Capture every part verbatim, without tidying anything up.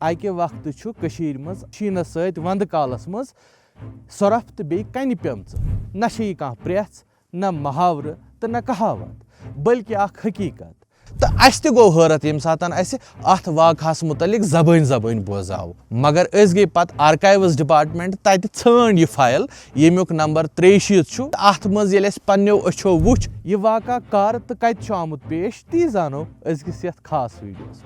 اَکہِ وقتہٕ چھُ کٔشیٖرِ منٛز شیٖنہٕ سۭتۍ وَندٕ کالَس منٛز سۄرپھ تہٕ بیٚیہِ کَنہِ پیٚمژٕ۔ نہ چھےٚ یہِ کانٛہہ پرٛیٚژھ، نہ محاورٕ تہٕ نہ کہاوت، بلکہِ اکھ حقیٖقت۔ تہٕ اَسہِ تہِ گوٚو حٲرتھ، ییٚمہِ ساتہٕ اَسہِ اَتھ واقعہَس مُتعلِق زبٲنۍ زبٲنۍ بوزاو۔ مگر أسۍ گٔے پتہٕ آرکایوز ڈپارٹمنٹ، تَتہِ ژھٲنٛڈ یہِ فایل، ییٚمیُک نمبر ترٛیٚیہِ شیٖتھ چھُ۔ تہٕ اَتھ منٛز ییٚلہِ اَسہِ پننیو أچھو وُچھ، یہِ واقعہ کر تہٕ کَتہِ چھُ آمُت پیش، تی زانو أزکِس یَتھ خاص ویڈیوَس منٛز۔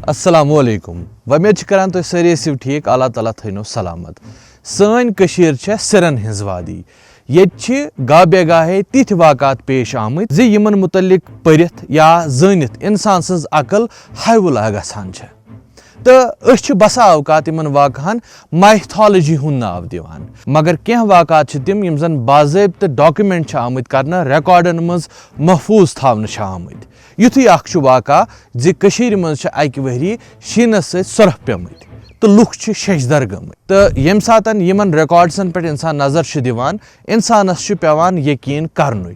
السلام علیکم۔ وۄمید چھِ کران تُہۍ سٲری ٲسِو ٹھیٖک، اللہ تعالیٰ تھٲینو سلامت۔ سٲنۍ کٔشیٖر چھےٚ سِرَن ہٕنٛز وادی۔ ییٚتہِ چھِ گاہ بے گاہے تِتھۍ واقعات پیش آمٕتۍ زِ یِمن مُتعلِق پٔرِتھ یا زٲنِتھ اِنسان سٕنٛز عقل ہاوِ وُلا گژھان چھےٚ۔ تہٕ أسۍ چھِ بسا اوقات یِمن واقعہن مایتھالجی ہُنٛد ناو دِوان، مگر کینٛہہ واقعات چھِ تِم یِم زن باضٲبطہٕ ڈاکومنٹ چھِ آمٕتۍ کرنہٕ، ریکارڈن منٛز محفوٗظ تھاونہٕ چھِ آمٕتۍ۔ یُتھُے اکھ چھُ واقعہ زِ کٔشیٖرِ منٛز چھِ اَکہِ ؤری شیٖنَس سۭتۍ سۄرپھ پیٚمٕتۍ تہٕ لُکھ چھِ شیٚشدَر گٔمٕتۍ۔ تہٕ ییٚمہِ ساتَن یِمَن ریکارڈسَن پٮ۪ٹھ اِنسان نظر چھُ دِوان، اِنسانَس چھُ پٮ۪وان یقیٖن کَرنُے۔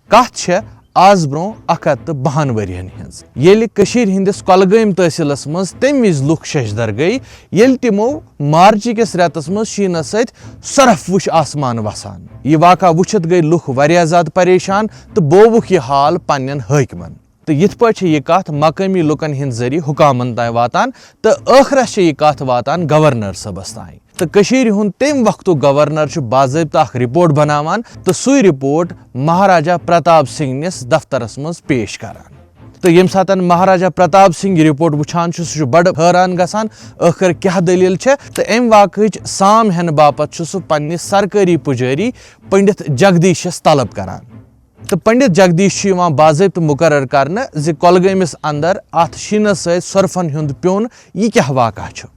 کَتھ چھےٚ آز برٛونٛہہ اَکھ ہَتھ تہٕ بَہَن ؤرِیَن ہِنٛز، ییٚلہِ کٔشیٖرِ ہِنٛدِس کۄلگٲمۍ تحصیٖلَس منٛز تَمہِ وِزِ لُکھ شیٚشدَر گٔے، ییٚلہِ تِمو مارچہِ کِس رٮ۪تَس منٛز شیٖنَس سۭتۍ سۄرپھ وُچھ آسمان وَسان۔ یہِ واقعہ وُچھِتھ گٔے لُکھ واریاہ زیادٕ پریشان تہٕ بووُکھ یہِ حال پننٮ۪ن حٲکمن۔ تہٕ یِتھ پٲٹھۍ چھِ یہِ کتھ مقٲمی لُکن ہٕنٛدۍ ذٔریعہٕ حکامن تام واتان تہٕ ٲخرس چھِ یہِ کتھ واتان گورنر صٲبس تام۔ تہٕ کٔشیٖرِ ہُنٛد تَمہِ وقتُک گورنر چھُ باضٲبطہٕ اکھ رپورٹ بناوان تہٕ سُے رپورٹ مہاراجا پرتاپ سنگھ نِس دفترس منٛز پیش کران۔ تہٕ ییٚمہِ ساتہٕ مہاراجا پرتاپ سنگھ یہِ رپورٹ وٕچھان چھُ، سُہ چھُ بڑٕ حٲران گژھان، ٲخٕر کیٛاہ دٔلیٖل چھےٚ؟ تہٕ اَمہِ واقعٕچ سام ہٮ۪نہٕ باپتھ چھُ سُہ پننِس سرکٲری پُجٲری پنڈت جگدیشس طلب کران۔ تہٕ پنڈت جگدیش چھُ یِوان باضٲبطہٕ مقرر کرنہٕ زِ کۄلگٲمِس اندر اتھ شیٖنس سۭتۍ سۄرپھن ہُنٛد پیوٚن، یہِ کیٛاہ واقعہ چھُ؟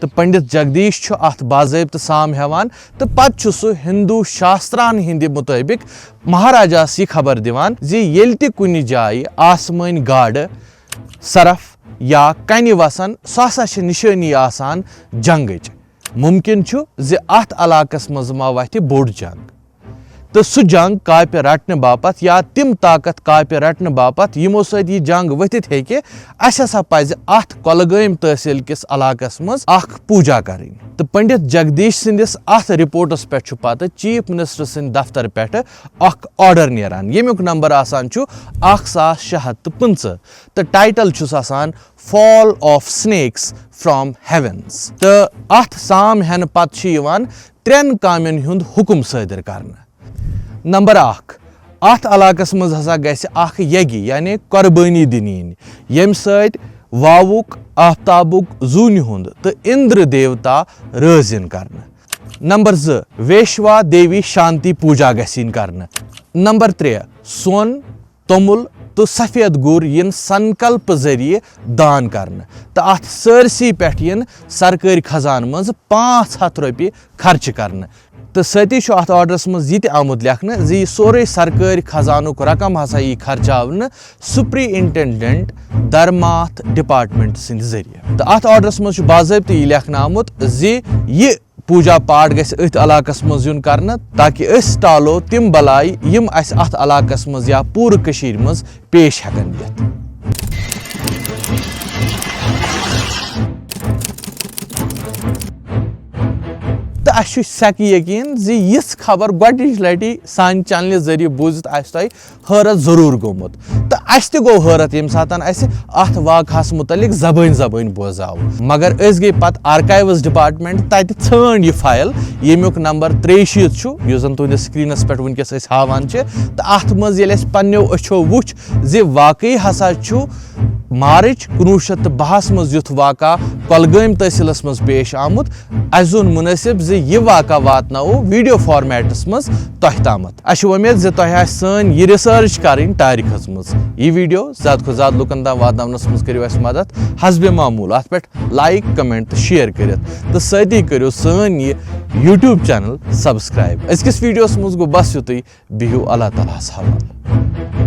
تہٕ پنڈت جگدیش چھُ اتھ باضٲبطہٕ سام ہٮ۪وان تہٕ پتہٕ چھُ سُہ ہندو شاستران ہٕنٛدِ مطٲبق مہاراجاہس یہِ خبر دِوان زِ ییٚلہِ تہِ کُنہِ جایہِ آسمٲنۍ گاڈٕ، سۄرپھ یا کنہِ وسن، سُہ ہسا چھِ نشٲنی آسان جنگٕچ۔ ممکن چھُ زِ اتھ علاقس منٛز ما وتھِ بوٚڑ جنگ۔ تہٕ سُہ جنگ کاپہِ رٹنہٕ باپتھ یا تِم طاقت کاپہِ رٹنہٕ باپتھ یِمو سۭتۍ یہِ جنگ ؤتھِتھ ہیٚکہِ، اسہِ ہسا پزِ اتھ کۄلگٲمۍ تحصیل کِس علاقس منٛز اکھ پوٗجا کرٕنۍ۔ تہٕ پنڈت جگدیش سٕنٛدِس اتھ رپورٹس پٮ۪ٹھ چھُ پتہٕ چیف منسٹر سٕنٛدِ دفتر پٮ۪ٹھٕ اکھ آرڈر نیران، ییٚمیُک نمبر آسان چھُ اکھ ساس شےٚ ہتھ تہٕ پٕنٛژٕہ تہٕ ٹائٹل چھُس آسان Fall of Snakes from Heavens۔ تہٕ اتھ سام ہٮ۪نہٕ پتہٕ چھُ یِوان ترٛٮ۪ن کامٮ۪ن ہُنٛد حُکم صٲدِر کرنہٕ۔ نمبر اکھ، اتھ علاقس منٛز ہسا گژھِ اکھ یگی، یعنی قربٲنی دِنہٕ یِنۍ، ییٚمہِ سۭتۍ واوُک، آفتابُک، زوٗنہِ ہُنٛد تہٕ اِندرٕ دیوتا رٲضۍ یِن کرنہٕ۔ نمبر زٕ، ویشوا دیوی شانتی پوجا گژھِ یِنۍ کرنہٕ۔ نمبر ترٛےٚ، سۄن، توٚمُل تہٕ سفید گُر یِن سنکلپ ذٔریعہٕ دان کرنہٕ تہٕ اتھ سٲرسٕے پٮ۪ٹھ یِن سرکٲرۍ خزانہٕ منٛز پانٛژھ ہتھ رۄپیہِ خرچہٕ کرنہٕ۔ تہٕ سۭتی چھُ اتھ آرڈرس منٛز یہِ تہِ آمُت لیکھنہٕ زِ یہِ سورُے سرکٲرۍ خزانُک رقم ہسا یی خرچاونہٕ سپرنٹنڈنٹ درماتھ ڈپارٹمنٹ سٕنٛدِ ذٔریعہٕ۔ تہٕ اتھ آرڈرس منٛز چھُ باضٲبطہٕ یہِ لیکھنہٕ آمُت زِ یہِ پوجا پاٹھ گژھِ أتھۍ علاقس منٛز یُن کرنہٕ، تاکہِ أسۍ ٹالو تِم بلایہِ، یِم اسہِ اتھ علاقس منٛز یا پوٗرٕ کٔشیٖرِ منٛز پیش ہٮ۪کن یِتھ۔ تہٕ اسہِ چھُ سٮ۪کہِ یقیٖن زِ یِژھ خبر گۄڈٕنِچ لٹہِ سانہِ چینلہِ ذٔریعہٕ بوٗزِتھ آسہِ تۄہہِ حٲرت ضروٗر گوٚمُت۔ تہٕ اسہِ تہِ گوٚو حٲرت ییٚمہِ ساتہٕ اسہِ اتھ واقعس مُتعلق زبٲنۍ زبٲنۍ بوزاو۔ مگر أسۍ گٔے پتہٕ آرکایوز ڈپارٹمنٹ، تتہِ ژھٲنٛڈ یہِ فایل، ییٚمیُک نمبر ترٛیٚیہِ شیٖتھ چھُ، یُس زن تُہنٛدِس سکرینس پٮ۪ٹھ وٕنکیٚس أسۍ ہاوان چھِ۔ تہٕ اتھ منٛز ییٚلہِ اسہِ پننیو أچھو وُچھ زِ واقعی ہسا چھُ مارچ کُنوُہ شیٚتھ تہٕ بَہَس منٛز یُتھ واقعہ کۄلگٲمۍ تحصیلس منٛز پیش آمُت، اسہِ زون مناسب زِ یہِ واقعہ واتناوو ویڈیو فارمیٹس منٛز تۄہہِ تامتھ۔ اسہِ چھِ وۄمید زِ تۄہہِ آسہِ سٲنۍ یہِ ریسرچ کرٕنۍ تاریخس منٛز۔ یہِ ویڈیو زیادٕ کھۄتہٕ زیادٕ لُکن تام واتناونس منٛز کٔرِو اسہِ مدد حسب معمول اتھ پٮ۪ٹھ لائک، کمنٹ تہٕ شیئر کٔرِتھ، تہٕ سۭتی کٔرِو سٲنۍ یہِ یوٹیوب چینل سبسکرائب۔ أزکِس ویڈیوس منٛز گوٚو بس یُتُے، بِہِو اللہ تعالیٰ ہس حوالہٕ۔